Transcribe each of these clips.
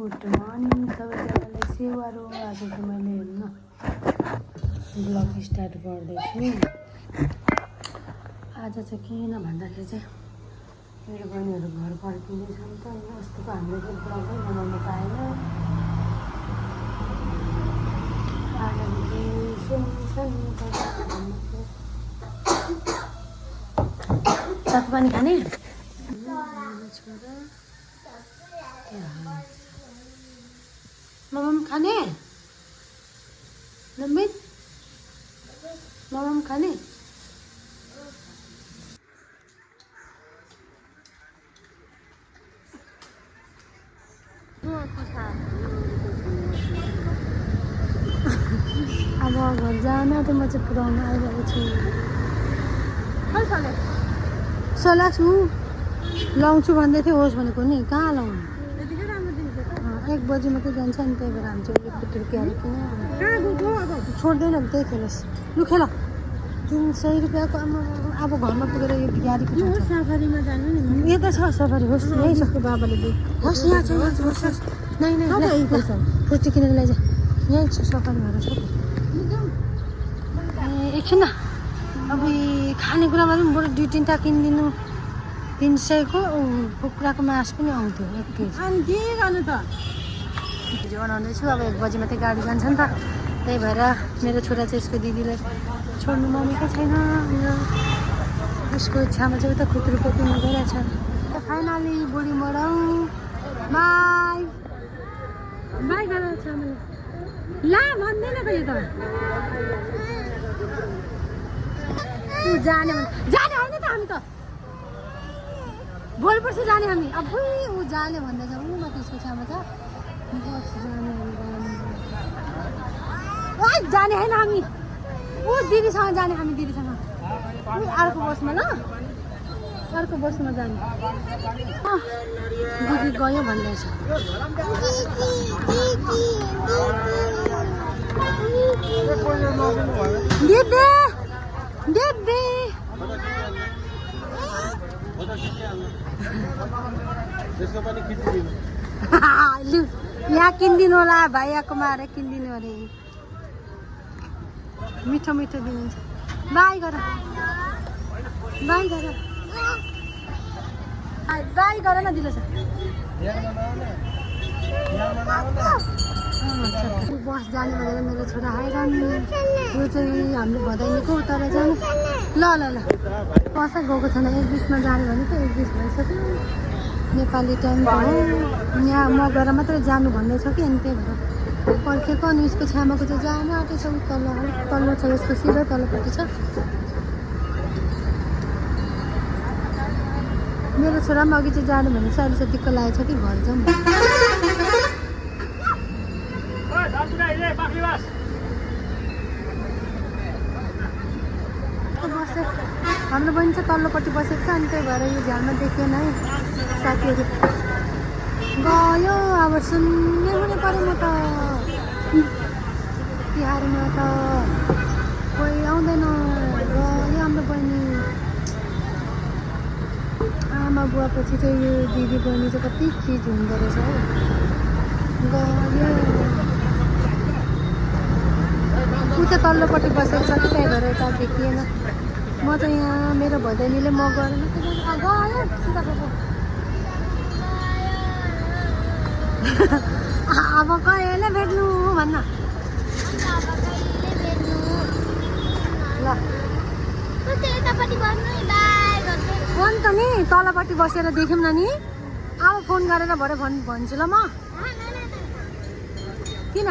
Good morning सबैजनालाई सेवारो। आज चाहिँ मैले हेर्नु ब्लग स्टार्ट गर्दैछु। आज चाहिँ किन भन्दाखेरि चाहिँ मेरो बहिनीहरू घर फर्किनेछन् त, अस्तिको हामीले चाहिँ ब्लगै बनाउनु पाएन। आज सात पानी खाने मम खाने नमित मम खाने अब घर जान त म चाहिँ पुऱ्याउन आइरहेको छु। सलाक्छु लाउँछु भन्दै थियो, होस् भनेको नि कहाँ लाउनु, 1 बजी मात्रै जान्छ नि, त्यही भएर हामी चाहिँ पुत्र क्यारे किन छोड्दैन नि, त्यही खेलोस् लु खेल। 300 रुपियाँको अब घरमा पुगेर यो गाडी सफारीमा जानु नि, यता छ सफारी, होस् यहीँ छ बाबाले दे, होस् यहाँ छ, होस् नै फुर्ती किनेर लैजा, यहीँ छ सफारी भएर छ। एकछिन न, अब खानेकुरामा पनि बरु 2-3टा किनिदिनु। 300 को कुखुराको मासु पनि आउँथ्यो 1 केजी। अनि के गर्नु त, भिडियो बनाउँदैछु। अब 1 बजी मात्रै गाडी जान्छ नि त, त्यही भएर मेरो छोरा चाहिँ यसको दिदीलाई छोड्नु मम्मीकै छैन, उसको इच्छामा चाहिँ उता खुत्रुको किन्नु गइरहेछ। फाइनली बुढी मराउ बाई बाई गरेर छ मलाई ला भन्दैन त, यो त जाने जाने होइन त, हामी त भोलिपर्सि जाने हामी। अब ऊ जाने भन्दैछ, ऊ म त्यसको छेउमा छ जाने होइन हामी, ऊ दिदीसँग जाने हामी, दिदीसँग अर्को बसमा ल, अर्को बसमा जाने। दिदी गयो भन्दैछ, दिदी दिदी लु यहाँ किनिदिनु होला, भाइयाको मारे किनिदिनु अरे, मिठो मिठो दिनुहुन्छ। बाई गर बाई गर बाई गर न दिलो छ। बस जाने भनेर मेरो छोरा हैरान, यो चाहिँ हाम्रो भदाइनीको उता जानु। ल ल ल बस गएको छैन, 1:20मा जाने भनेको 1:20 भइसक्यो। नेपाली टाइम हो, यहाँ म गएर मात्रै जानु भन्दैछ कि, अनि त्यही भएर पर्खेको। अनि उसको छ्यामाको चाहिँ जानु आँटेछ, तल्लो छ, यसको सिधै तल्लोपट्टि छ। मेरो छोरा पनि अघि चाहिँ जानु भनेको छ, अहिले चाहिँ दिक्क लागेको छ कि घर जाउँ। बसे हाम्रो बहिनी चाहिँ तल्लोपट्टि बसेको छ, अनि त्यही भएर यो झ्यालमा देखिएन है। साथीहरू गयो, अब सुन्ने हुने पऱ्यो म त, तिहारमा त कोही आउँदैन। गयो हाम्रो बहिनी, आमा बुवापछि चाहिँ यो दिदी बहिनी चाहिँ कति चिज हुँदो रहेछ हो। गयो ऊ चाहिँ तल्लोपट्टि बसेको छ कि, त्यही भएर यता देखिएन। म चाहिँ यहाँ मेरो भदैनीले म गएर गयो सिधा गएको। अब कहिले भेट्नु भन्न ल, फोन त नि तलपट्टि बसेर देख्यौँ न नि, अब फोन गरेर भरे भन्छु ल म। किन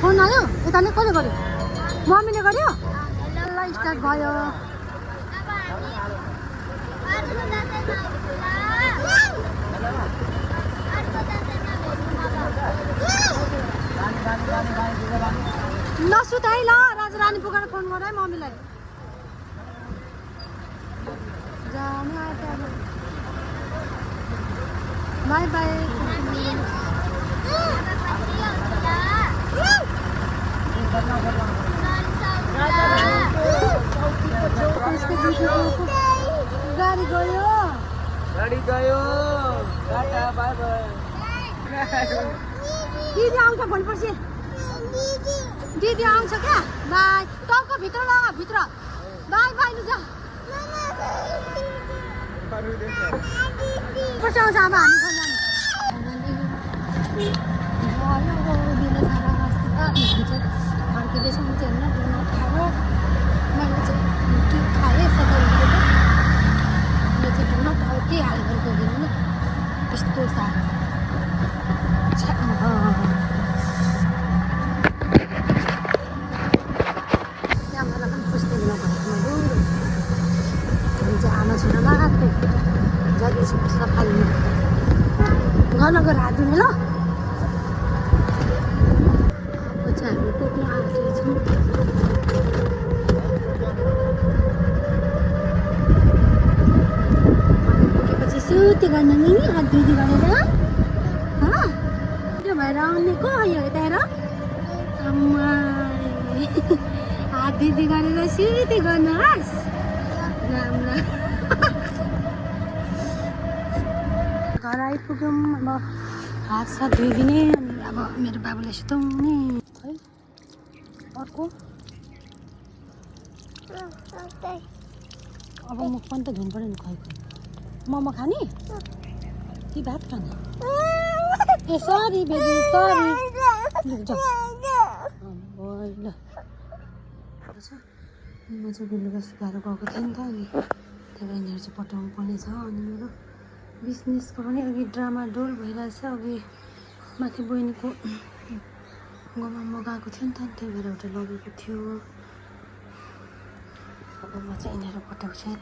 फोन आयो यताले, कसले गर्यो, मम्मीले गर्यो। ल स्टार्ट भयो। नसुत है ल, राजा रानी पुगेर फोन गर है मम्मीलाई। जानु आँट्यो अब, बाई बाई। Nasa गाडी गयो टाटा बाई बाई दिदी आउँछ भोलि पर्सि दिदी आउँछ क्या बाई टाउको भित्र लगा भित्र बाई बाई लु जा पर्सि आउँछ अब हामी फर्किँदैछ म चाहिँ होइन डोनट खाएर मैले चाहिँ के खाएँ सधैँ यो चाहिँ डोनट अब के हालेर गइदिनु न यस्तो साह्रो त्यहाँबाट पनि पुस्दै बेला घरमा डुरो हामी चाहिँ आमा छोरा लगाएको जति छ सफाइ गर्न गएर हात धुने ल अब चाहिँ हामी पुग्नु आँटेछौँ पुगेपछि सुते गर्न नि हात धुइदी गरेर त्यो भएर आउने को यो यता हेर आम्मा हात धुइदी गरेर सुते गर्नुहोस् राम्रो घर आइपुग्यौँ अब हात साथ धोइदिने अनि अब मेरो बाबुले सुताउने है अर्को अब मुख पनि त धुनु पऱ्यो नि खै मोमो खाने कि भात खाने ए सरी बेबी सरी ल म चाहिँ बेलुका सुकाएर गएको थिएँ नि त अनि त्यही भएर यिनीहरू चाहिँ पठाउनु पर्ने छ अनि मेरो बिजनेसको पनि अघि ड्रामा डोल भइरहेछ अघि माथि बहिनीको गाउँमा म गएको थिएँ नि त त्यही भएर एउटा लगेको थियो अब म चाहिँ यिनीहरू पठाउँछु